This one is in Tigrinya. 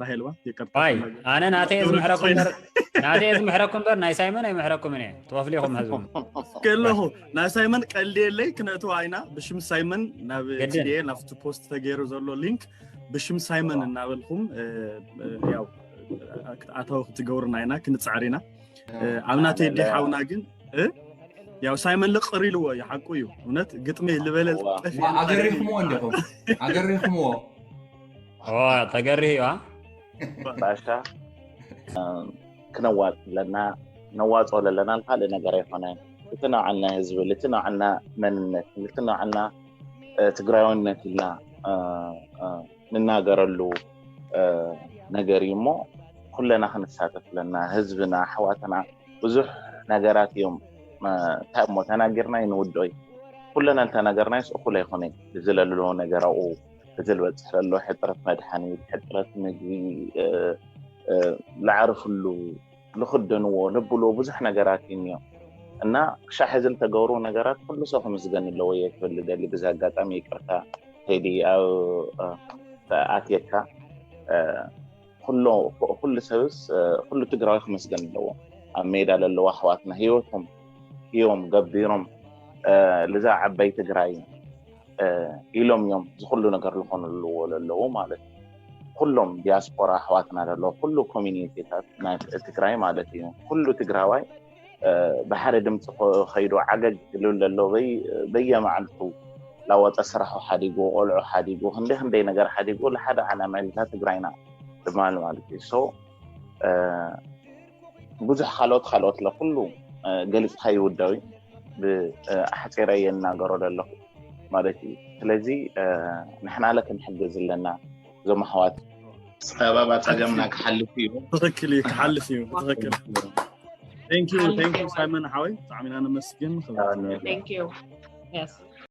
ራሄልዋ ይቅርታ ኣይ ክነግር- ኣነ ናተይ ክነግር ዝምሕረኩም ኮይነ። በር ናተይ ዝምሕረኩም በር ናይ ሳይመን ኣይምሕረኩም እኔ ተወፍሊኹም ህዝቡ ከለኹ ናይ ሳይመን ቀልዲ የለይ ክነእትዋ ኢና ብሽም ሳይመን ናብ ግድን። ቲዲኤ ናብቲ ፖስት ተገይሩ ዘሎ ሊንክ ብሽም ሳይመን እናበልኩም እ፣ እ፣ ያው ኣታዊ ክትገብሩና ኢና ክንፅዕር ኢና እ፣ ኣብ ናተይ ዲ ሓውና ግን እ፣ ያው ሳይመን ልቅር ኢልዎ እዩ ሓቁ እዩ እውነት ግጥሚ ልበለ ዋ፣ ኣገሪኽምዎ እንዲኹም ኣገሪኽምዎ ኦ ተገርህ እዩ ኣ ባሻ እ፣ ክነዋፅ ኣለና ነዋፅኦ ለለና ካልእ ነገር ኣይኮነ ልትናውዓና ህዝቢ ልትናውዓና መንነት ልትናውዓና እ፣ ትግራዊነት ኢልና እ፣ እ፣ ንናገረሉ እ፣ ነገር እዩ እሞ ኩለና ክንሳተፍ ኣለና ህዝብና ኣሕዋትና ብዙሕ ነገራት እዮም እ፣ እንታይ እሞ ተናጊርና ይንውድኦ እዩ ኩለና እንተነገርናዮስ እኩል ኣይኮነ እዚ ለሎ ነገር ኣብኡ እዚ ዝበፅሕ ዘሎ ሕፅረት መድሓኒት ሕፅረት ምግቢ እ፣ እ፣ ለዕርፍሉ ልኽደንዎ ልብልዎ ብዙሕ ነገራት እዩ እኒኦ እና ክሻዕ ሕዚ ልተገብሩ ነገራት ኩሉ ሰው ክምስገን ኣለዎ እየ ክብል ደሊ ብዚ ኣጋጣሚ ይቅርታ ቴዲ ኣብ እ፣ ኣትየካ እ፣ ኩሎ ኩሉ ሰብስ እ፣ ኩሉ ትግራዊ ክመስገን ኣለዎ ኣብ ሜዳ ለለዉ ኣሕዋትና ህይወቶም እዮም ገቢሮም እ፣ ልዛ ዓባይ ትግራይ እ፣ ኢሎም እዮም ዝኩሉ ነገር ዝኾኑ ኣለዎ ለለዉ ማለት እዩ ኩሎም ዲያስፖራ ኣሕዋትና ለለዉ ኩሉ ኮሚኒቲታት ናይ ትግራይ ማለት እዩ ኩሉ ትግራዋይ እ፣ ብሓደ ድምፂ ከ- ከይዱ ዓገግ ልብል ዘሎ በይ- በየመዓልቱ ላወፀ ስራሑ ሓዲጉ ቆልዑ ሓዲጉ ክንደይ ክንደይ ነገር ሓዲጉ ለሓደ ዓላማ ኢልታ ትግራይና ድማ ማለት እዩ so እ፣ ብዙሕ ካልኦት ካልኦት ለኩሉ እ፣ ገሊፅካ ይውዳዊ ብኣሕፂረ የናገሮ ዘለኹ ማለት እዩ ስለዚ እ፣ ንሕና ለ ክንሕግዝ ኣለና እዞም ኣሕዋት ፀበባ ፀገምና ክሓልፍ እዩ ትኽክል እዩ ክሓልፍ እዩ ትኽክል Thank you thank you ሳይመን ሓወይ ብጣዕሚ ኢና ነመስግን ክብረት Thank you. Yes.